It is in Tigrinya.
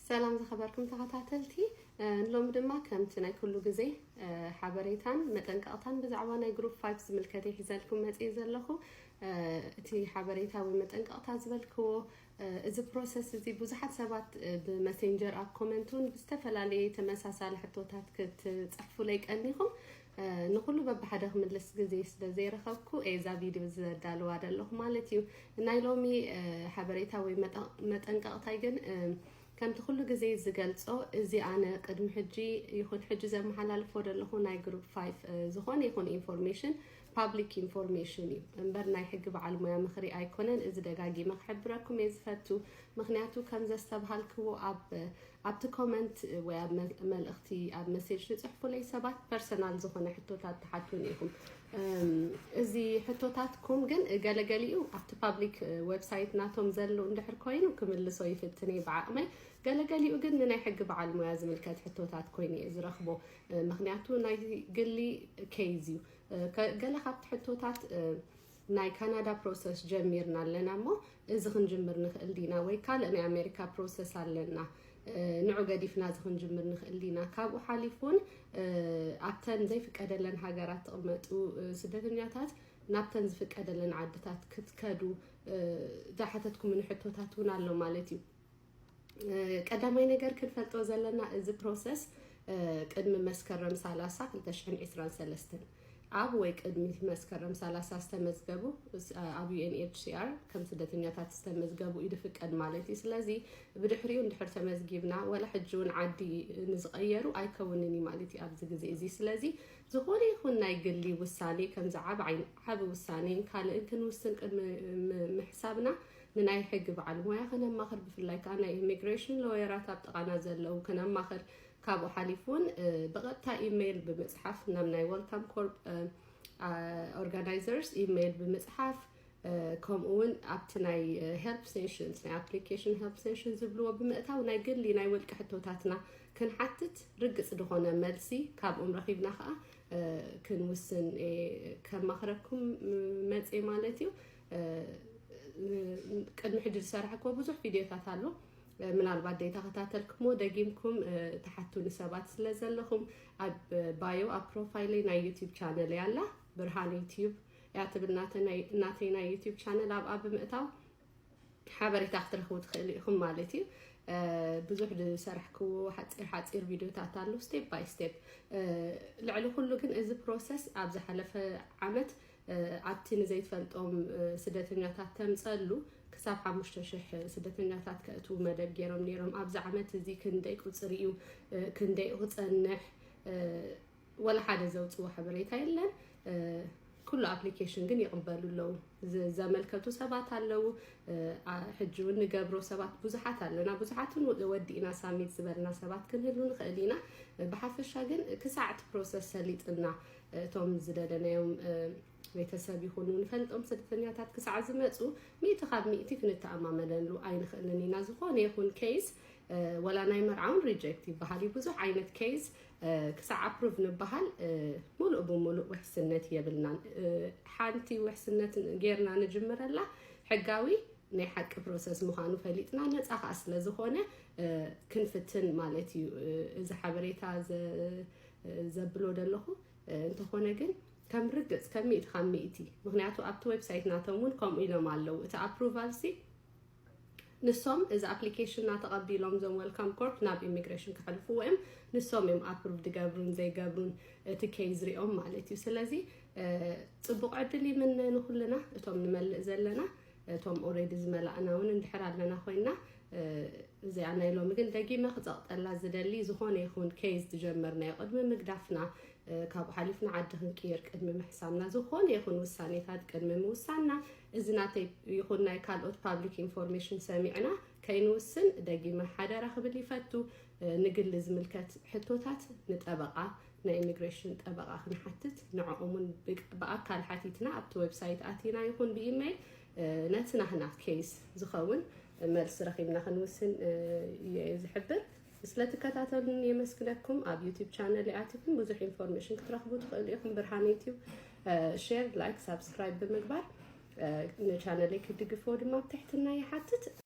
ሰላም ዝኸበርኩም ተኸታተልቲ፣ ሎሚ ድማ ከምቲ ናይ ኩሉ ግዜ ሓበሬታን መጠንቀቕታን ብዛዕባ ናይ ግሩፕ ፋይቭ ዝምልከት ሒዘልኩም መፅእ ዘለኹ። እቲ ሓበሬታ ወይ መጠንቀቕታ ዝበልክዎ፣ እዚ ፕሮሰስ እዚ ብዙሓት ሰባት ብመሴንጀር ኣብ ኮመንት እውን ብዝተፈላለየ ተመሳሳሊ ሕቶታት ክትፅሕፉለይ ቀኒኹም። ንኩሉ በብሓደ ክምልስ ግዜ ስለ ዘይረኸብኩ እየ እዛ ቪድዮ ዘዳልዋ ዘለኹ ማለት እዩ። ናይ ሎሚ ሓበሬታ ወይ መጠንቀቕታይ ግን ከምቲ ኩሉ ግዜ ዝገልጾ፣ እዚ ኣነ ቅድሚ ሕጂ ይኹን ሕጂ ዘመሓላልፎ ዘለኹ ናይ ግሩፕ ፋይቭ ዝኾነ ይኹን ኢንፎርሜሽን ፓብሊክ ኢንፎርሜሽን እዩ እምበር ናይ ሕጊ በዓል ሞያ ምኽሪ ኣይኮነን። እዚ ደጋጊመ ክሕብረኩም እየ ዝፈቱ። ምኽንያቱ ከም ዘስተብሃልክዎ ኣብ ኣብቲ ኮመንት ወይ ኣብ መልእኽቲ ኣብ መሴጅ ዝፅሕፉለይ ሰባት ፐርሰናል ዝኾነ ሕቶታት ትሓቱን ኢኹም። እዚ ሕቶታትኩም ግን ገለገሊኡ ኣብቲ ፓብሊክ ዌብሳይት ናቶም ዘለዉ እንድሕር ኮይኑ ክምልሶ ይፍትን እየ ብዓቕመይ። ገለገሊኡ ግን ንናይ ሕጊ በዓል ሞያ ዝምልከት ሕቶታት ኮይኑ እየ ዝረኽቦ። ምኽንያቱ ናይ ግሊ ኬዝ እዩ። ገለ ካብቲ ሕቶታት ናይ ካናዳ ፕሮሰስ ጀሚርና ኣለና እሞ እዚ ክንጅምር ንኽእል ዲና ወይ ካልእ ናይ ኣሜሪካ ፕሮሰስ ኣለና፣ ንዑ ገዲፍና እዚ ክንጅምር ንኽእል ዲና? ካብኡ ሓሊፉን ኣብተን ዘይፍቀደለን ሃገራት ትቕመጡ ስደተኛታት ናብተን ዝፍቀደለን ዓድታት ክትከዱ ዝሓተትኩምኒ ሕቶታት እውን ኣሎ ማለት እዩ። ቀዳማይ ነገር ክንፈልጦ ዘለና፣ እዚ ፕሮሰስ ቅድሚ መስከረም ሰላሳ ክልተ ሽሕን ዕስራን ሰለስተን ኣብ ወይ ቅድሚ መስከረም ሰላሳ ዝተመዝገቡ ኣብ ዩ ኤን ኤች ሲ ኣር ከም ስደተኛታት ዝተመዝገቡ እዩ ዝፍቀድ ማለት እዩ። ስለዚ ብድሕሪኡ እንድሕር ተመዝጊብና ዋላ ሕጂ እውን ዓዲ ንዝቐየሩ ኣይከውንን እዩ ማለት እዩ ኣብዚ ግዜ እዚ። ስለዚ ዝኾነ ይኹን ናይ ግሊ ውሳኔ ከምዚ ዓብ ዓይን ዓብ ውሳኔን ካልእን ክንውስን ቅድሚ ምሕሳብና ንናይ ሕጊ በዓል ሞያ ከነማኽር፣ ብፍላይ ከዓ ናይ ኢሚግሬሽን ሎየራት ኣብ ጥቓና ዘለዉ ከነማኽር። ካብኡ ሓሊፉ እውን ብቐጥታ ኢሜይል ብምፅሓፍ ናብ ናይ ወልካም ኮርፕ ኦርጋናይዘርስ ኢሜይል ብምፅሓፍ፣ ከምኡ እውን ኣብቲ ናይ ሄልፕ ሴሽንስ ናይ ኣፕሊኬሽን ሄልፕ ሴሽን ዝብልዎ ብምእታው ናይ ግሊ ናይ ውልቂ ሕቶታትና ክንሓትት ርግፅ ዝኾነ መልሲ ካብኦም ረኺብና ከዓ ክንውስን ከማኽረኩም መፅእ ማለት እዩ። ቅድሚ ሕጂ ዝሰራሕክዎ ብዙሕ ቪድዮታት ኣሎ። ምናልባት ዘይተኸታተልኩሞ ደጊምኩም ትሓቱኒ ሰባት ስለ ዘለኹም ኣብ ባዮ ኣብ ፕሮፋይለይ ናይ ዩቲዩብ ቻነል ኣላ፣ ብርሃን ዩቲዩብ እያ ትብል ናተይ ናይ ዩቲዩብ ቻነል ኣብኣ ብምእታው ሓበሬታ ክትረኽቡ ትኽእሉ ኢኹም ማለት እዩ። ብዙሕ ዝሰራሕክዎ ሓፂር ሓፂር ቪድዮታት ኣሎ ስቴፕ ባይ ስቴፕ። ልዕሊ ኩሉ ግን እዚ ፕሮሰስ ኣብ ዝሓለፈ ዓመት ኣብቲ ንዘይትፈልጦም ስደተኛታት ተምፀሉ ክሳብ ሓሙሽተ ሽሕ ስደተኛታት ከእትዉ መደብ ገይሮም ነይሮም። ኣብዚ ዓመት እዚ ክንደይ ቁፅሪ እዩ፣ ክንደይ ክፀንሕ፣ ወላ ሓደ ዘውፅዎ ሓበሬታ የለን። ኩሉ ኣፕሊኬሽን ግን ይቕበሉ ኣለዉ። ዘመልከቱ ሰባት ኣለዉ። ሕጂ እውን ንገብሮ ሰባት ብዙሓት ኣለና። ብዙሓት እውን ወዲእና ሳሚት ዝበልና ሰባት ክንህሉ ንኽእል ኢና። ብሓፈሻ ግን ክሳዕ እቲ ፕሮሰስ ሰሊጥና እቶም ዝደለናዮም ቤተሰብ ይኹኑ ንፈልጦም ስደተኛታት ክሳዕ ዝመፁ ሚእቲ ካብ ሚእቲ ክንተኣማመነሉ ኣይንኽእልን ኢና። ዝኾነ ይኹን ኬዝ ወላ ናይ መርዓውን ሪጀክት ይበሃል እዩ። ብዙሕ ዓይነት ኬዝ ክሳዕ ኣፕሩቭ ንበሃል ሙሉእ ብሙሉእ ውሕስነት የብልናን። ሓንቲ ውሕስነት ጌርና ንጅምረላ ሕጋዊ ናይ ሓቂ ፕሮሰስ ምዃኑ ፈሊጥና ነፃ ከዓ ስለ ዝኾነ ክንፍትን ማለት እዩ። እዚ ሓበሬታ ዘብሎ ዘለኹ እንተኾነ ግን ከም ርግፅ ከም ሚእቲ ካብ ሚእቲ፣ ምክንያቱ ኣብቲ ዌብሳይት ናቶም እውን ከምኡ ኢሎም ኣለዉ። እቲ ኣፕሩቫል ሲ ንሶም እዚ ኣፕሊኬሽን እናተቐቢሎም ዞም ወልካም ኮርፕ ናብ ኢሚግሬሽን ክሕልፍዎ እዮም። ንሶም እዮም ኣፕሩቭ ዝገብሩን ዘይገብሩን እቲ ኬዝ ሪኦም ማለት እዩ። ስለዚ ፅቡቕ ዕድል ይምነ ንኩልና እቶም ንመልእ ዘለና፣ እቶም ኦሬዲ ዝመላእና እውን እንድሕር ኣለና ኮይና። እዚኣ ናይ ሎሚ ግን ደጊመ ክፀቕጠላ ዝደሊ ዝኾነ ይኹን ኬዝ ዝጀመርናዮ ቅድሚ ምግዳፍና ካብኡ ሓሊፍና ዓዲ ክንቅይር ቅድሚ ምሕሳብና፣ ዝኾነ ይኹን ውሳኔታት ቅድሚ ምውሳንና፣ እዚ ናተይ ይኹን ናይ ካልኦት ፓብሊክ ኢንፎርሜሽን ሰሚዕና ከይንውስን ደጊመ ሓደራ ክብል ይፈቱ። ንግሊ ዝምልከት ሕቶታት ንጠበቓ፣ ናይ ኢሚግሬሽን ጠበቓ ክንሓትት፣ ንዕኦም እውን ብኣካል ሓቲትና ኣብቲ ዌብሳይት ኣቲና ይኹን ብኢሜይል ነቲ ናህና ኬስ ዝኸውን መልሲ ረኺብና ክንውስን እየ ዝሕብር። ስለትከታተሉን የመስግነኩም። ኣብ ዩቲዩብ ቻነል ኣቲኹም ብዙሕ ኢንፎርሜሽን ክትረኽቡ ትኽእሉ ኢኹም። ብርሃን ዩቲዩብ ሼር፣ ላይክ፣ ሳብስክራይብ ብምግባር ንቻነለይ ክትድግፍዎ ድማ ብትሕትና ይሓትት።